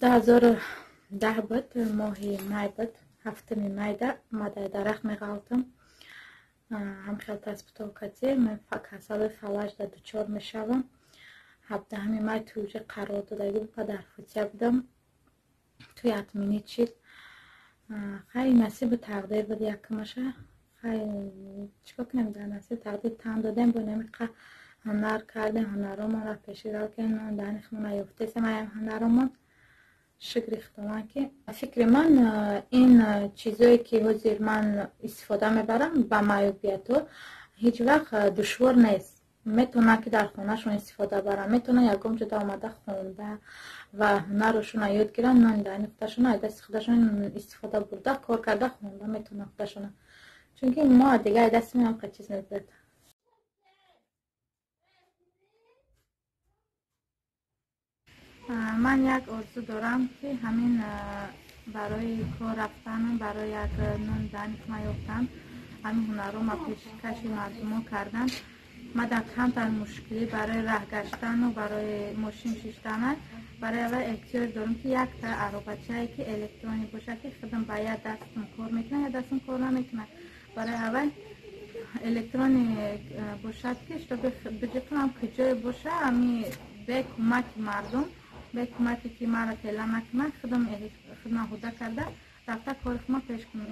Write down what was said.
2010 буд, моҳи май буд, 7 майда ма дар дарахт меғалтам. Ҳам хел таспитокати ман касали фалаҷ да дучор мешавам. 17 май туҷа қарор додагӣ буд, дар футия будам. Туи атмини чид. Хай, насибу тақдир буд якмаша. Хай, чикор кунем, дар насиб тақдир тан додем, бо намиқа ҳунар кардем, ҳунаромонро пеширав кардем, дар хона ёфтесем аям ҳунаромон. Шукри Худованд, ки фикри ман ин чизое ки ҳозир ман истифода мебарам, ба маъюбиятҳо ҳеҷ вақт душвор нест. Метавонанд, ки дар хонашон истифода баранд, метавонанд ягон ҷода омада хонда ва ҳунарошонро ёд гиранд, нони даҳни худашона аз дасти худашон истифода бурда, кор карда, хонда метавонанд худашона, чунки мо дигар аз дасти мо ҳамқа чиз мебурад. Ман як орзу дорам, ки ҳамин барои кор рафтану барои як нон даҳни ма ёфтан, ҳамин ҳунарро ма пешкаши мардумон кардан. Ма дар камтар мушкилӣ барои раҳ гаштану барои мошин шиштана, барои аввал эҳтиёҷ дорам, ки якта аробачае, ки электронӣ бошад, ки худам ба як дастам кор мекунам, як дастам кор намекунад. Барои аввал электронӣ бошад, ки чтобы биҷиқам куҷое боша, ҳами бе кӯмаки мардум, бе кӯмаке ки маро тела накунад, худам худма ҳуда карда рафта кори худма пеш кунам.